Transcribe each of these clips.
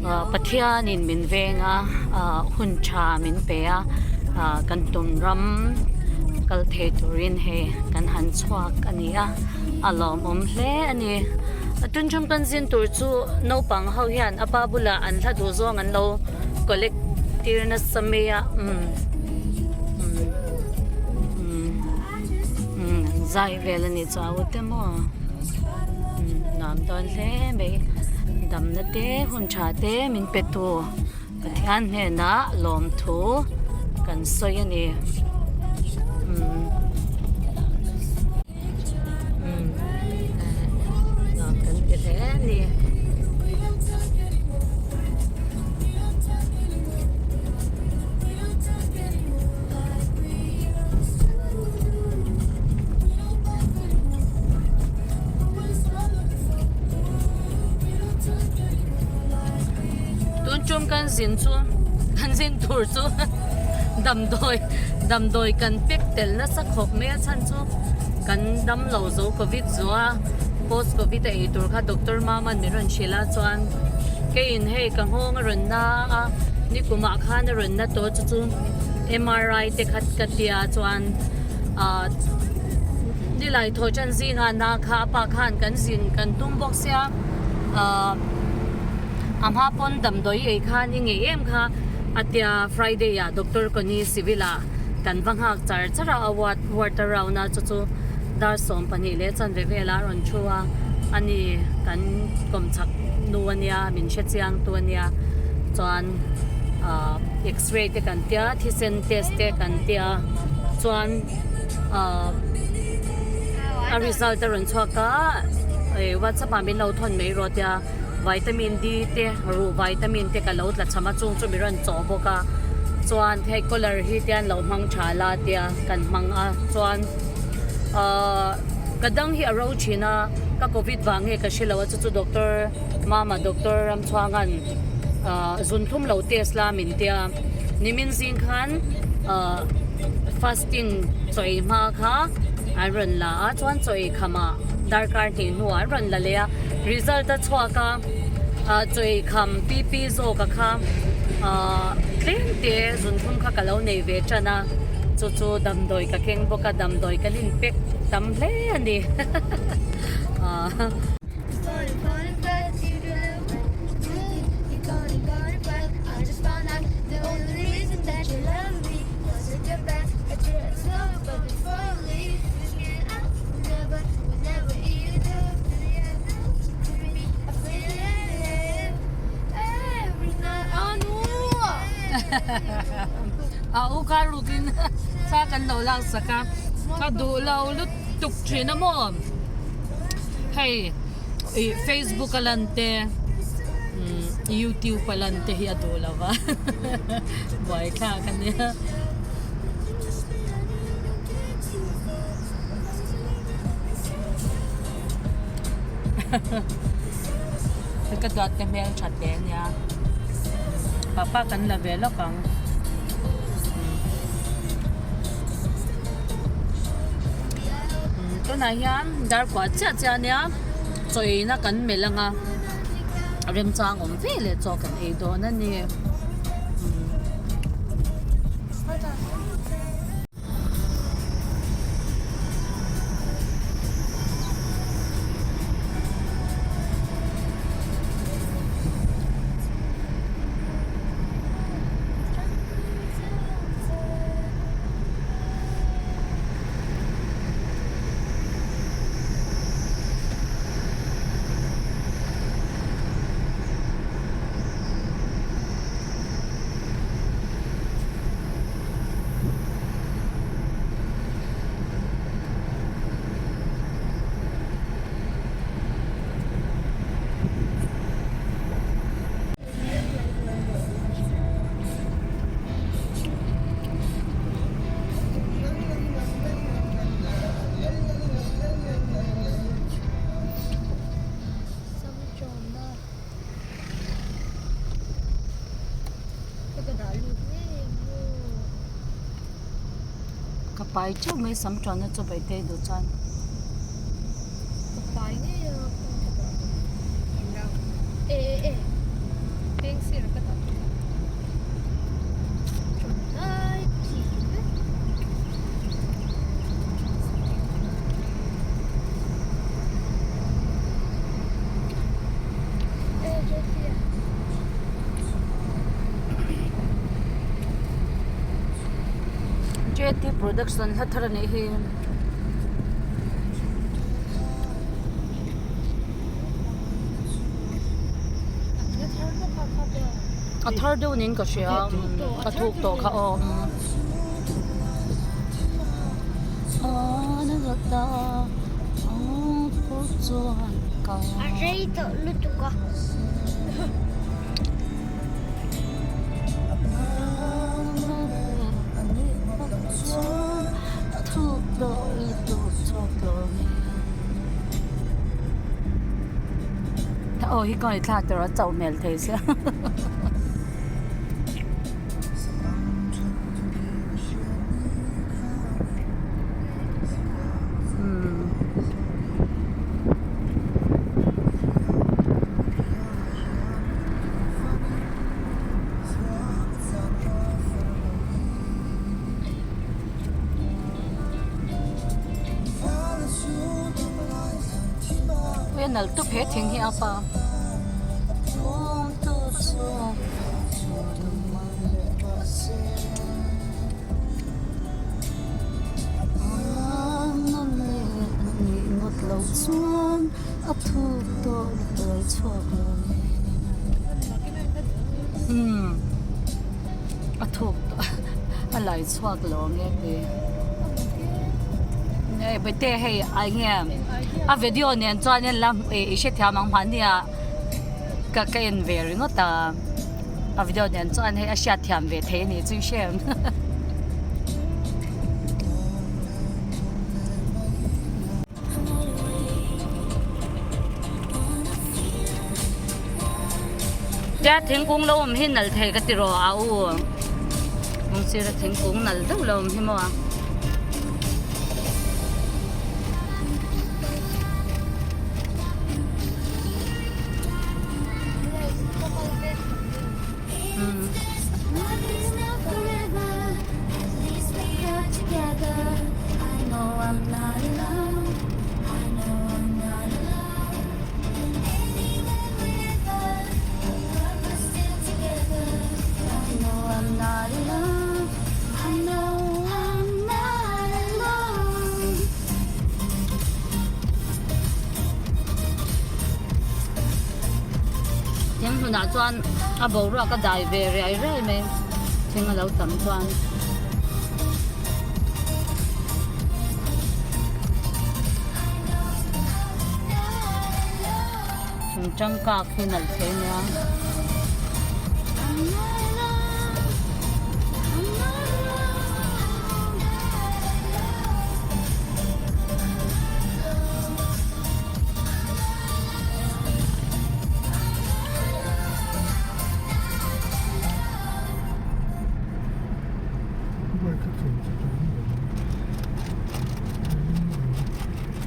Pathianin min veng a hun tha min pe a kan tum ram kal thei turin hei kan han chhuak a ni a a lawmawm hle a ni tun tum kan zin tur chu naupang ho hian a pa bulah an hla duh zawng an lo collect tir nasa mai a umm umm umm zai vel a ni chu a te maw nuam dawn hle mai damna te hun tha te min pe tu Pathian hnenah lawmthu kan sawi a ni umm umm nuam kan ti hle a ni. Tun tum kan zin chu kan zin tur chu damdawi damdawi kan pek tel nasa khawp mai a chhan chu kan dam lo zo covid zo a post covid a ei tur kha doctor mama min rawn hrilh a chuan keiin hei ka nghawng a rawn na a nikumah khan a rawn na tawh chu chu M_R_I te kha ka tia chuan ah nilai thaw chan zingah na kha a pa khan kan zin kan tum bawk sia ah a hma pawn damdawi ei khan i ngei em kha a tia Friday ah doctor Connie civil ah kan va nghak char char a a ward ward a round a chu chu dar 12 leh chanve velah a rawn thu a ani kan kawmchhak nu ania min hre chiang tu ania chuan ah x-ray te kan tia thisen test te kan tia chuan ah a result a rawn chhuak a ih whatsapp ah min lo thawn mai rawh tia vitamin D te ruh vitamin te ka lo tla cham a chung chu mi rawn chawh bawk a chuan hei collar hi te an lo hmang tha la tia kan hmang a chuan ahh ka dang hi a ro thin a ka covid vang nge ka hrelo a chu chu doctor mama doctor Ramchhuanga'n ahh zunthum lo test la min tia nimin zing khan ahh fasting chaw ei hma kha an rawn la a chuan chaw ei khamah darkar hnih hnuah an rawn la leh a result a chhuak a ah chaw ei kham pp zawk a kha ah tlem te zunthum kha ka lo nei ve tan a chu chu damdawi ka keng bawk a damdawi kan in pack tam hle a ni ah. A u kha rukin thla kan lo lak sak a ka duh lo lutuk thin a maw hei ih facebook a lan te youtube a lan te hi a duh lo va buaithlak a nia. Ka duat te hmel tha hle a nia papa kan la ve lawk ang tunah hian dar kua chiah chiah a nia chaw eina kan melh ang a remchang awm ve leh chaw kan ei dawn a ni. Ka pai teuh mai sam tuanna chu Baitei duh chuan. Ka pai ngei a ka dah e e e. production hla thar a nih hi. A thar deuh niin ka hria a thuk tawh kha aw. A rei tawh lutuk a. Aw hi ka ngaithla tur a chauh hmel thei sia. Ui a nal tawp he thing hi a pa. Umm a thuk tawh a lai chhuak lo ang e ti hei bete hei a enge a video nen chuan in la ih i hrethiam ang mahni ah ka ka en ve ringawt a a video nen chuan hei a hriatthiam ve thei a nih chu i hre em. Tia thingkung lo awm hi nal thei ka ti rawh a u kawng sira thingkung nal deuh lo awm hi maw a. Thing hmunah chuan a boruak a dai ve riai riai mai thing a lo tam chuan. Thing tangkak hi nalh thei nia.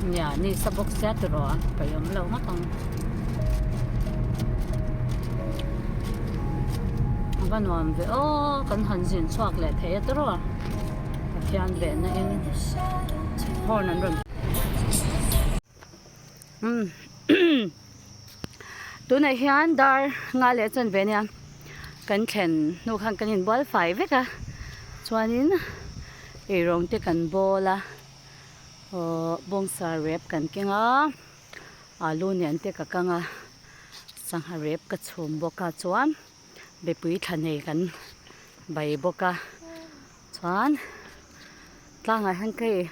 Nia ni sa bawk sia tiraw a paih awm lo ngawt ang a va nuam ve aw kan han zin chhuak leh thei a tiraw Pathian vehna in horn an rawn Tunah hian dar nga leh chuan ve ania kan thlen hnu khan kan inbual fai vek a chuanin eirawng te kan bawl a aww bawngsa rep kan keng a alu nen te ka kang a sangha rep ka chhum bawk a chuan bepui thla nei kan bai bawk a chuan tlangah hian ka ih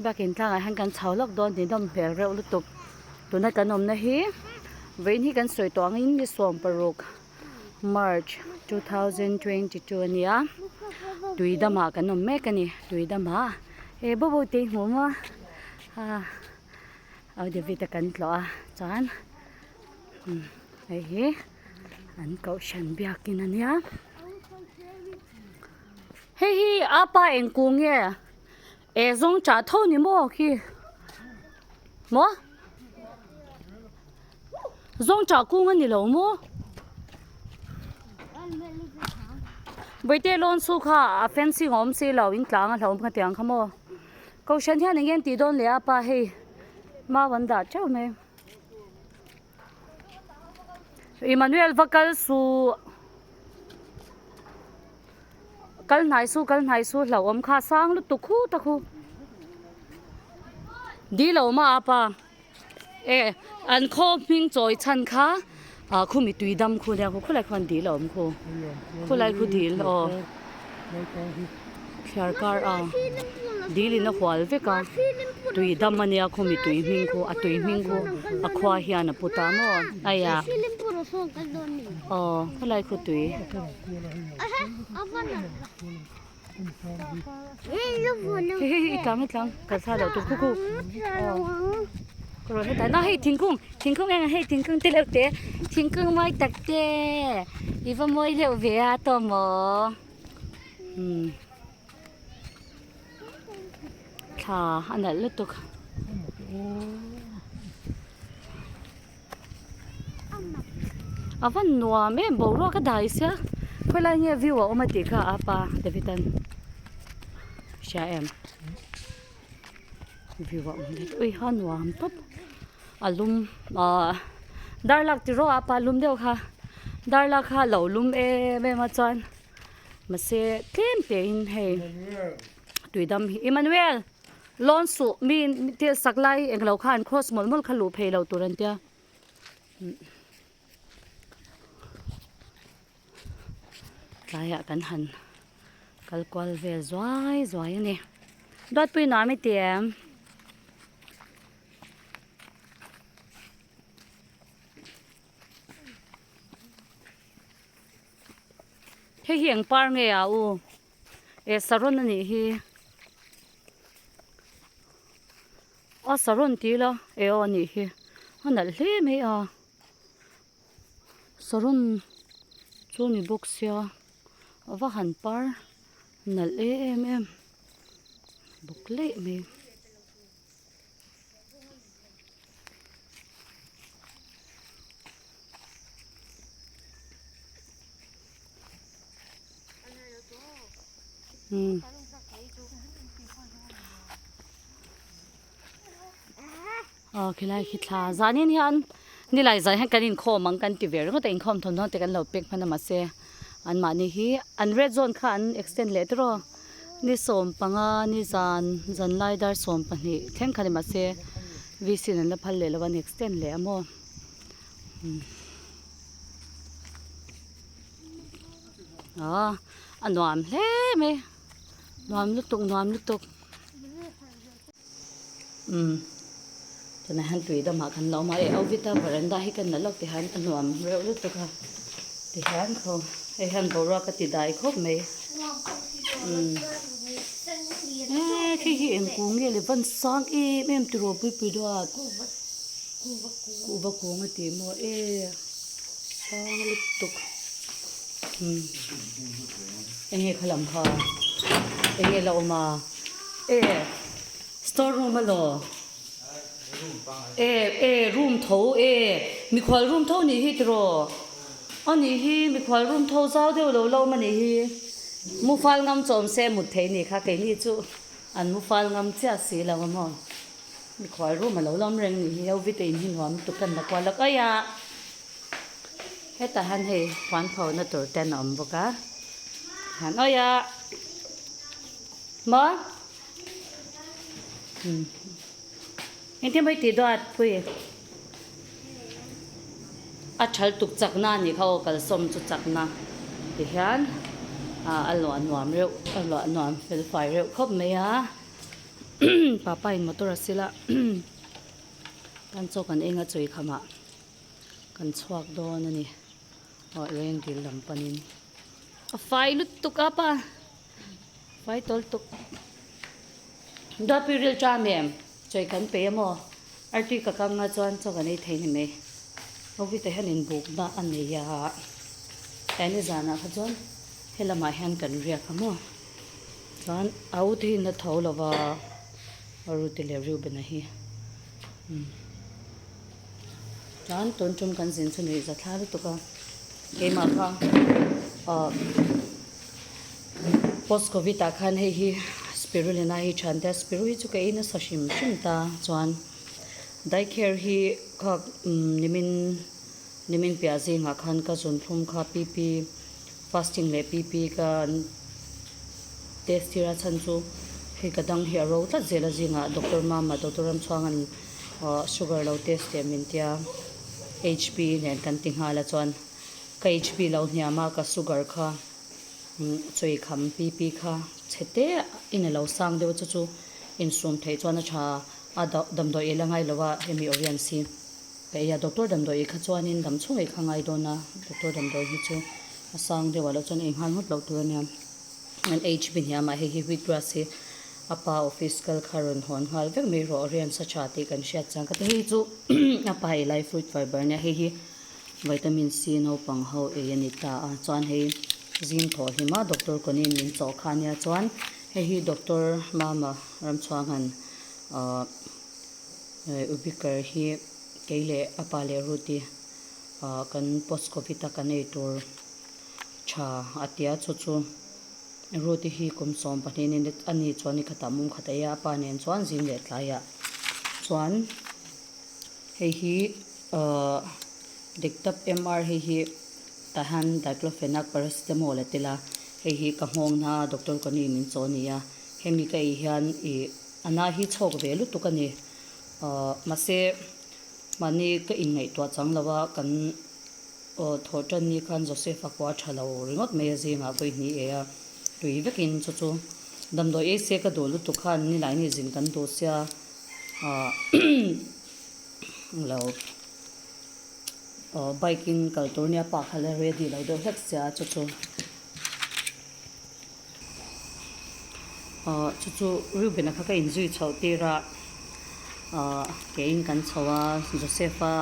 biakin tlangah hian kan chho lawk dawn tih nawm hmel reuh lutuk tuna kan awmna hi vawiin hi kan sawi tawh angin ni 16 march 2022 a nia tui damah kan awm mek a ni tui damah he bobo te hi hmuh maw ah au david a kan tlawh a chuan hei hi an kohhran biakin a nia. Hei hi a pa eng kung nge e zawng chah tho ni maw khi maw zawng chah kung a ni lo maw bawihte lawn chu kha a fencing a awm si lo in tlang a hlauhawm kha tiang kha maw kohhran hian eng nge an tih dawn leh a pa hei mau an dah teuh mai. Emmanuel va kal suh. Kal hnai su kal hnai su hlauhawm kha sang lutuk khu ta khu. Dil a awm a apa e an khaw hming chawi chhan kha ah khumi tui dam khu nia khu khulai khuan dil a awm khu khulai khu dil aw thliar kar a dil in a hual vek a tui dam ania khumi tui hming khu a tui hming khu a khua hian a pu ta maw aya aw khulai khu tui. Hei hei i tlang i tlang kal thla loh tur khu khu aw ka rawn hetah na hei thingkung thingkung eng ah hei thingkung te leuh te thingkung mawi tak te i va mawi deuh ve a tawh maw umm thla a nalh lutuk. A van nuam em boruak a dai sia khawilai nge view a awm a tih kha a pa David an hria em view a awm daih ui ha nuam tawp a lum ahh darlak ti rawh a pa lum deuh kha darlak kha a lo lum em em a chuan mahse tlem te in hei tuidam hi Emmanuel. Lawn suh mi thil sak lai englo khan cross mawlh mawlh kha luh phei lo tur an tia tlaiah kan han kal kual vel zuai zuai a ni Duatpui nuam i ti em? Hei hi eng par nge a u? Eh saron a nih hi a saron tih ila eh aw a nih hi a nalh hle mai a saron chu a ni bawk sia a va han par nalh em em bawk leh mai. Aw khilai khi thla zanin hian nilai zan hian kan inkhawm ang kan ti ve ringawt a inkhawm thawmhnaw te kan lo pek hman a mahse anmahni hi an red zone kha an extend leh tawrh aw ni 15 ni zan zanlai dar 12 thleng kha ni mahse V C in an la phal leh lo a an extend leh a maw. Aw a nuam hle mai nuam lutuk nuam lutuk umm tunah hian tui damah kan lo awm a eh Ovita veranda hi kan la lawk ti hian a nuam reuh lutuk a tihian khaw hei hian boruak a ti dai khawp mai umm eh khi hi eng kung nge le van sang em em tiraw pui pui duat. Kuhva kung a ti maw e sang lutuk umm enge kha lam kha enge la awm a e store room alaw e e room tho e mikhual room tho nih hi tiraw a nih hi mikhual room tho zau deuh lo la awm a nih hi mufal ngam chawm se mut theih nih kha keini chu an mufal ngam chiah si lo a maw. Mikhual room a lo lam reng nih hi ho vite in hi nuam lutuk kan la kual a kaih a hetah hian hei puan pho na tur ten a awm bawk a han awih a maw umm engtin maw i tih duat pui a thal tuk chak na anih kha aw kalsawm chu chak na ti hian ah a luah nuam reuh a luah nuam fel fai reuh khawp mai a. Papa in motor a sil a kan chaw kan eng a chawi khamah kan chhuak dawn a ni aw reng dil lam panin a fai lutuk a pa fai tawl tuk Duatpui ril ṭam em chawi kan peih a maw artui ka kang a chuan chaw kan ei thei ni mai Hovita hian inbukna a nei a tlai nizanah kha chuan helamah hian kan riak a maw. Chuan a u te hi na tho lo va a Ruth leh Reuben-a hi umm chuan tun tum kan zin chu nuih za thla lutuk a keimah kha ah post covid ah khan hei hi spirulina hi thian te a spiru hi chu ka ei nasa hrim hrim ta chuan daikher hi kha umm nimin nimin piah zingah khan ka zun thlum kha pp fasting leh pp ka. test tir a chhan chu hei ka dang hi a ro tlat zel a zingah doctor Mama doctor Ramchhuanga'n sugar lo test teh min tia H_P nen kan ti nghal a chuan ka H_P lo hniam a ka sugar kha chawi kham P_P kha chhe te in a lo sang deuh a chu chu insum theih chuan a tha a damdawi ei la ngai lo a hemi Orion si. Ka ei a, doctor damdawi kha chuanin dam chhung ei kha ngai dawn a, doctor damdawi hi chu a sang deuh ah loh chuan ei nghal ngawt loh tur a nia. An HB hniamah hei hi wheat grass hi a pa office kal kha rawn hawn nghal vek mai rawh rian sa tha tih kan hriat chuan ka ti hei chu a pa ei lai fruit fiber nia hei hi vitamin C naupang ho ei a ni ta a chuan hei zing thawh hlima doctor kawnin min chawh kha ania chuan hei hi doctor Mama Ramchhuanga'n ahh Ubikar hi kei leh a pa leh Ruth-i kan post covid a kan ei tur tha a ti a, chu chu Ruth-i hi kum 12 a ni chuan ni khatah mum khat a ei a, a pa nen chuan zing leh tlaiah chuan hei hi Dictab MR hei hi tah hian Diclofenac Paracetamol a tel a, hei hi ka nghawng na doctor Connie min chaw a ni a, hemi ka ei hian ih A na hi chhawk ve lutuk a ni. Mahse, mahni ka inngaihtuah chang lo a, kan thawh tan ni khan Joseph-a khua tha lo ringawt mai a zingah vawi hnih e a, tui vekin chu chu damdawi ei se ka duh lutuk khan nilai ni zin kan duh sia lo bike in kal tur nia pa kha la ready lo deuh hlek sia chu chu. Ahh chu chu Reuben-a kha ka inzui chhoh tir a ahh keiin kan chho a Joseph-a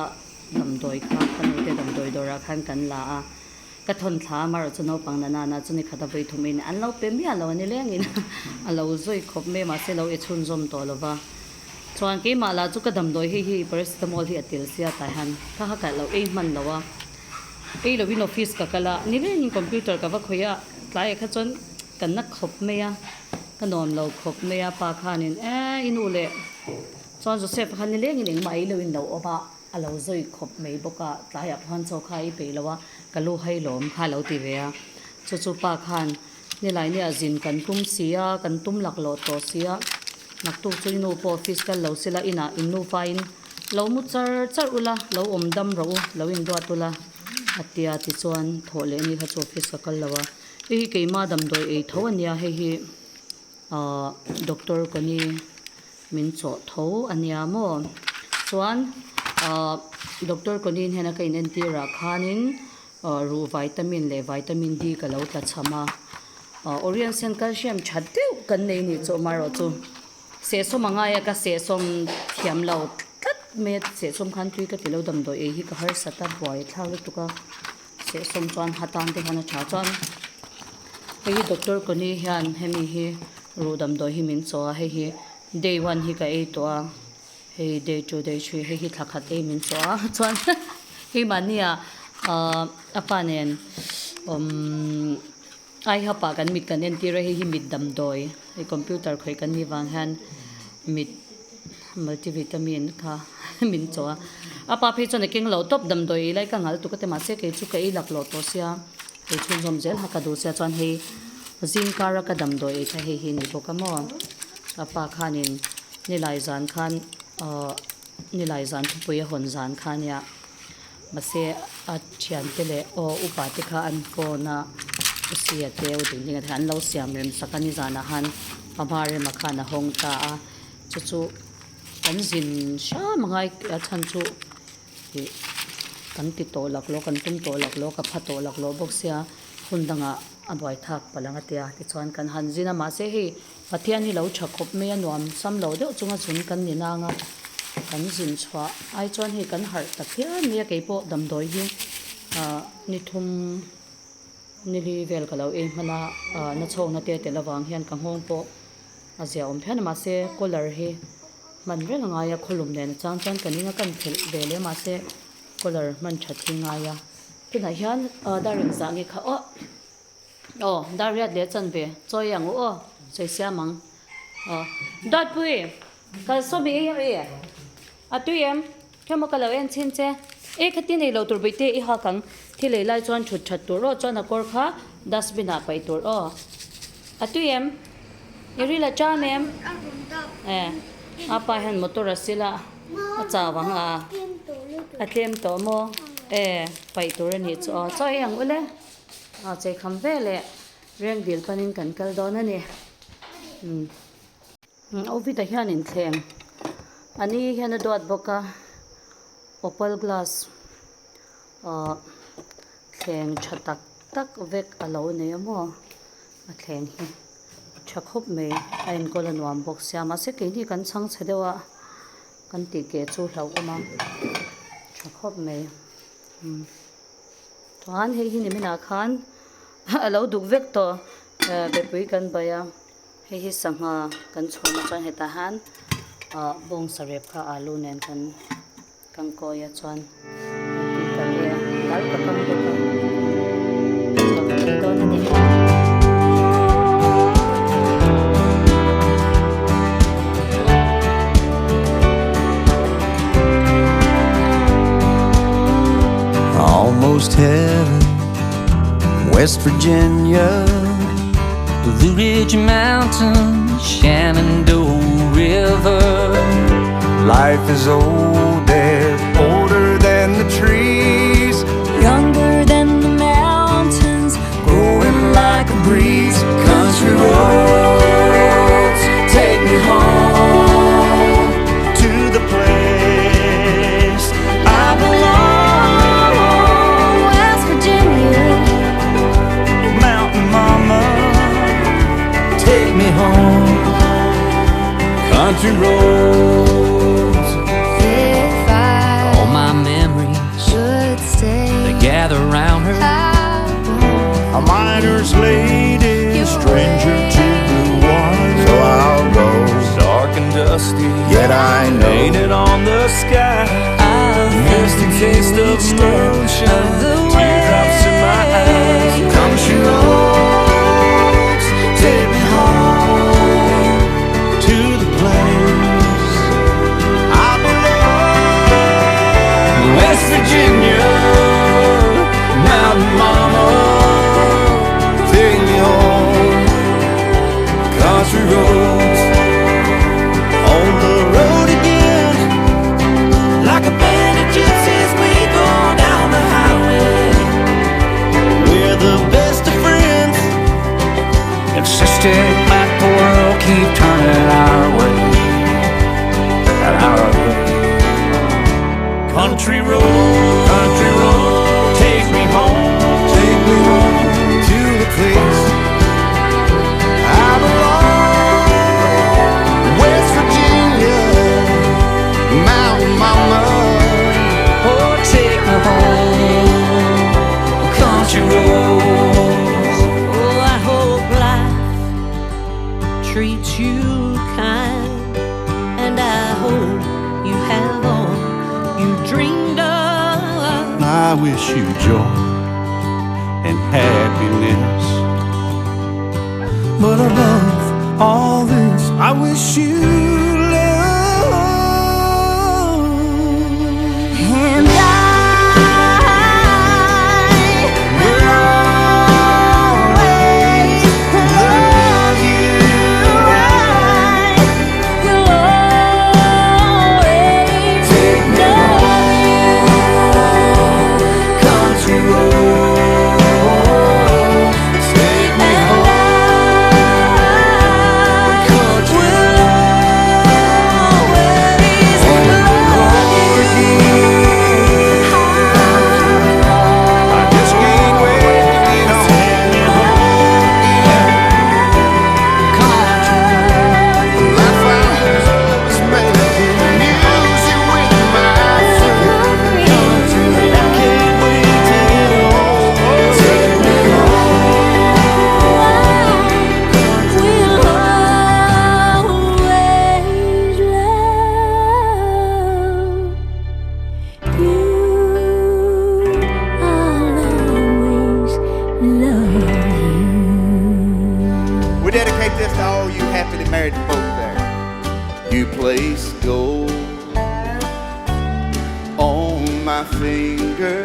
damdawi kha ka nute damdawi dawrah khan kan la a ka thawn thla a amaherawhchu naupang na nana chu ni khat a vawi thum in an lo pe miah lo a ni lengin a lo zui khawp mai a mahse lo i chhunzawm tawh lo va chuan keimah lah chu ka damdawi hei hi paracetamol hi a tel sia tah hian kha kha ka lo ei hman lo a. Ei lovin office ka kal a, ni rengin computer ka va khawih a, tlaiah kha chuan ka na khawp mai a, ka nuam lo khawp mai a, pa khanin e i nu leh chuan Joseph a khan ni lengin engmah ei loin lo awm a, a lo zawi khawp mai bawk a, tlaiah pawh khan chaw kha ei peih lo a, ka lu hai lawm kha a lo ti ve a, chu chu pa khan nilai nia zin kan tum si a, kan tum laklawh tawh si a, naktuk chu i nu pawh office kal lo sila inah in nufain Lo mu char char ula, lo awm dam rawh u, lo induat ula a tia tichuan thawh leh ni kha chu office ka kal lo a, hei hi keima damdawi ei tho a nia, hei hi ahh doctor Connie min chawh tho a nia maw chuan ahh doctor Connie hnena ka inentir ah khanin ahh ruh vitamin leh vitamin D ka lo tla cham a, ahh Orion sen calcium tha deuh kan nei nih chu amaherawhchu. Sehsawm a ngai a, ka sehsawm thiam lo tlat mai a, sehsawm khan tui ka ti lo damdawi ei hi ka harsat a, buai thlak lutuk a, sehsawm chuan ha tan te khan a tha chuan hei hi doctor Connie hian hemi hi ruh damdawi hi min chaw a, hei hi day one hi ka ei tawh a, hei day two day three hei hi thla khat ei min chaw a chuan hei mahni ah ahh a pa nen umm. Aihap ah kan mit kan entir a hei hi mit damdawi hei computer khawih kan nih vang hian mit multivitamin kha min chaw a a pa phei chuan a keng lo tawp damdawi ei lai ka ngal tuk a ti mahse kei chu ka ei lak loh tawh sia ei chhunzawm zel ha ka duh sia chuan hei zing kar a ka damdawi ei kha hei hi a ni bawk a maw a pa khanin nilai zan khan ahh nilai zan thupui a hawn zan kha ania. Mahse a thiante leh aw upa te kha an phone a u sia te u ding ding a te kha an lo siam rem sak a nizanah khan a hma rema khan a hawng ta a chu chu kan zin hram a ngai a chhan chu ih kan ti tawh laklawh kan tum tawh laklawh ka pha tawh laklawh bawk sia hun dangah a buai thak palh ang a tia tichuan kan han zin a mahse hei Pathian hi lo tha khawp mai a nuam sam lo deuh chunga zun kan ni nang a, kan zin chhuah ai chuan hei kan harh ta phian mai a keipawh damdawi hi ah ni thum ni li vel ka lo ei hman a ah na chhawkna te tel avang hian ka nghawng pawh a zia awm phian a mahse collar hi hman reng a ngai a khawlum nen a chang chuan ka ning a kan phelh ve leh mahse collar hman that hi ngai a tunah hian ah dar engzah nge kha aw. Aw, dar riat leh chan ve, chawi ang u aw, sawi siam ang. Aw, Dawtpui, kal sawm i ei ang e. A tui em? Hemaw ka lo en chhin che. Ei kha ti nei lo tur bawihte i hak ang. Thil ei lai chuan thut that tur aw, chuan a kawr kha dustbin ah paih tur aw. A tui em? I ril a cham em? E a pa hian motor a sil a a chau ang a a tlem tawh maw e paih tur a nih chu aw chaw ei ang ule a chei kham veleh reng dil panin kan kal dawn a ni umm Ovita hian inthleng a ni hian a duat bawk a opal glass ahh thleng tha tak tak vek a lo nei a maw a thleng hi tha khawp mai a enkawl a nuam bawk sia mahse keini kan chhang chhe deuh a kan tih keh chu hlauhawm a tha khawp mai umm chuan hei hi niminah khan a lo duk vek tawh eh bepui kan bai a hei hi sangha kan chhun a chuan hetah hian ah bawngsa rep kha alu nen kan. Kan kawi a chuan tui ka ve a dal ka kam bawk a chhuah ka ei dawn a ni. Almost heaven, West Virginia, Blue Ridge Mountain, Shenandoah River. Life is old there, older than the trees, Younger than the mountains, growing like a breeze. Country roads, take me home to the place I belong. West Virginia, Mountain Mama, take me home. Country roads, If I all my memories, should stay, they gather round her. I won't a miner's lady, stranger to blue water. So I'll go, Dark and dusty, yet I know painted on the sky. Misty taste of moonshine, teardrops in my eyes. Country roads, take me home to the place I belong. West Virginia, Mountain Mama, take me home. Country roads, on the road again. Like a band of gypsies, we go down the highway. We're the best of friends. Insisted that the world keep turning our way, and our way. Country road, country road, take me home, take me home to the place I belong. West Virginia, Mountain Mama, Oh, take me home, country roads. Oh, I hope life treats you kind, and I hope you have all you dreamed of. I wish you joy and happiness. But above all this, I wish you love. And I will always love you. I will always love you. Country road, take me And home. I will always love you. I just can't wait to get home. I found love is making music with my friends. I can't wait to get home. Take me Will always love you. I'll always love you. We dedicate this to all you happily married folk there. You place gold on my finger,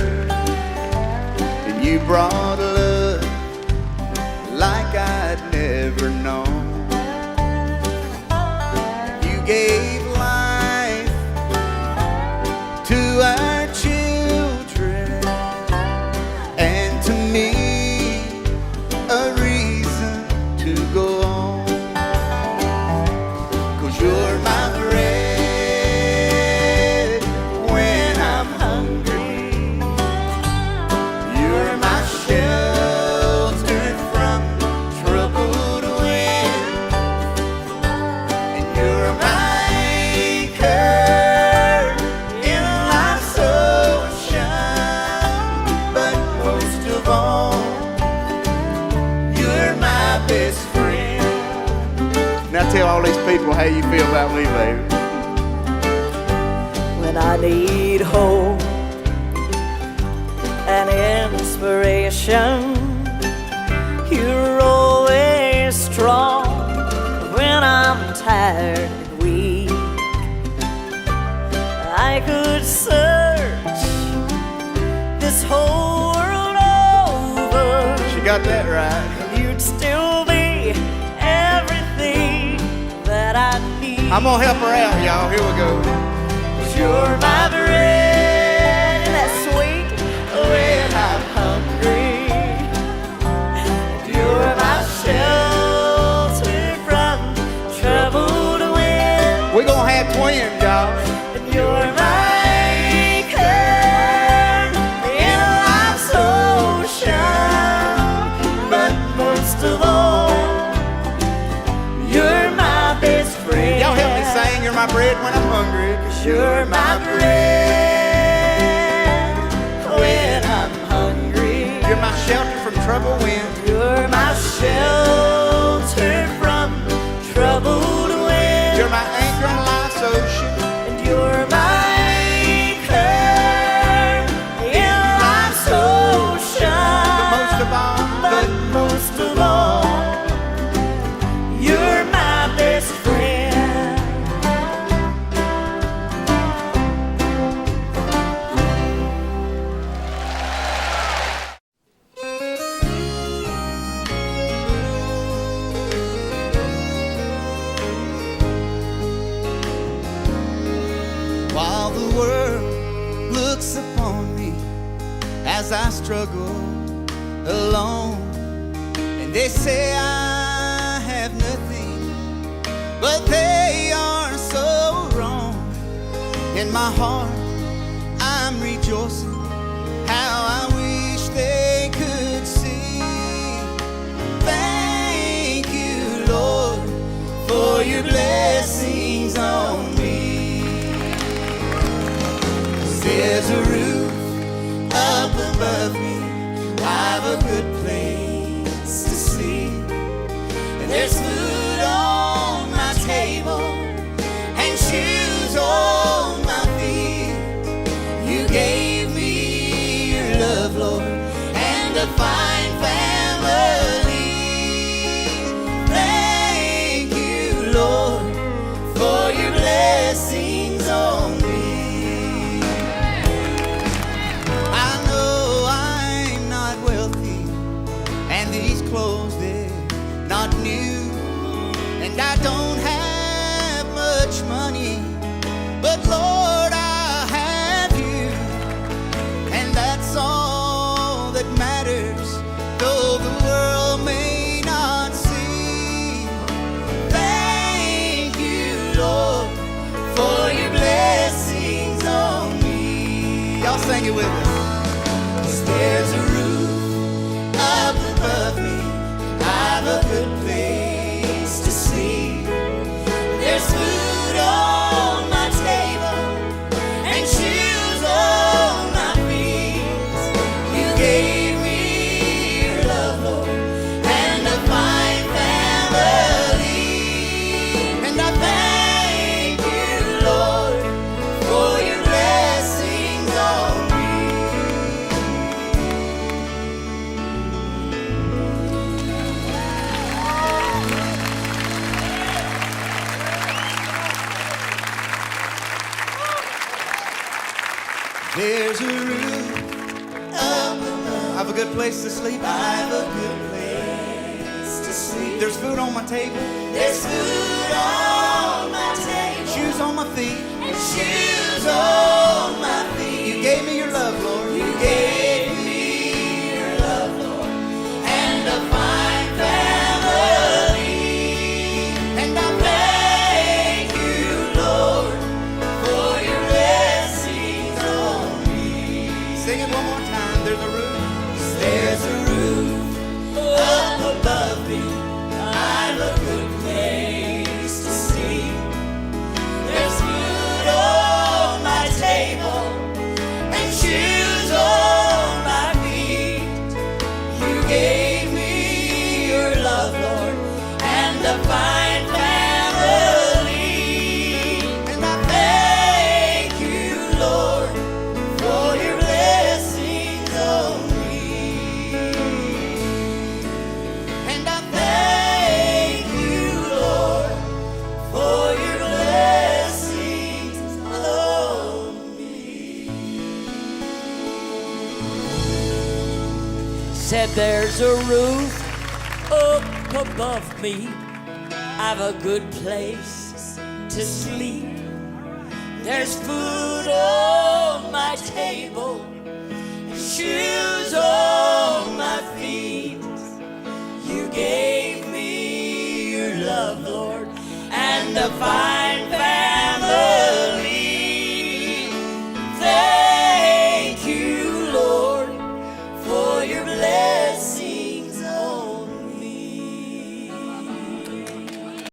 and you brought love like I'd never known. how you feel about me, baby. When I need hope and inspiration, you're always strong when I'm tired and weak. I could search this whole world over. She got that right. You'd still be everything that I need. I'm gonna help her out, y'all. Here we go. You're my bread that's sweet when I'm hungry. You're my shelter from troubled wind. We're gonna have twins, y'all. And you're my anchor in life's ocean. But most of all, you're my best friend. Y'all help me sing. You're my bread when I'm hungry. 'Cause you're my bread when I'm hungry. You're my shelter from troubled winds. You're my shelter from troubled winds. You're my anchor in life's ocean. And you're my anchor in life's ocean. But most of all, But most of all, you're my best friend. While the world looks upon me as I struggle alone, and they say I have nothing, but they are so wrong. In my heart, I'm rejoicing. How I wish they could see. Thank you, Lord, for your blessings on me. There's a roof up above me. I've a good place to sleep. And there's food on my table and shoes on my feet. You gave me your love, Lord, and a fine family. Thank you, Lord, for your blessings on me. I know I'm not wealthy, and these clothes, they're not new, and I don't have much money, but Lord, I have you, and that's all that matters, though the world may not see. Thank you, Lord, for your blessings on me. Y'all sing it with us. 'Cause there's a roof up above me. I've a good place to sleep. There's food on my table and shoes on my feet. You gave me your love, Lord, and a fine family. And I thank you, Lord, for your blessings on me. There's a roof up above. I've a good place to sleep. I've a good place to sleep. There's food on my table. There's food on my table. Shoes on my feet. And shoes on my feet. You gave me your love, Lord. You gave me your love, Lord, and a fine family. And I Thank you, Lord, for your blessings on me. Sing it one more time. There's a roof. There's a roof up above me. I've a good place to sleep. There's food. Said there's a roof up above me. I've a good place to sleep. There's food on my table and shoes.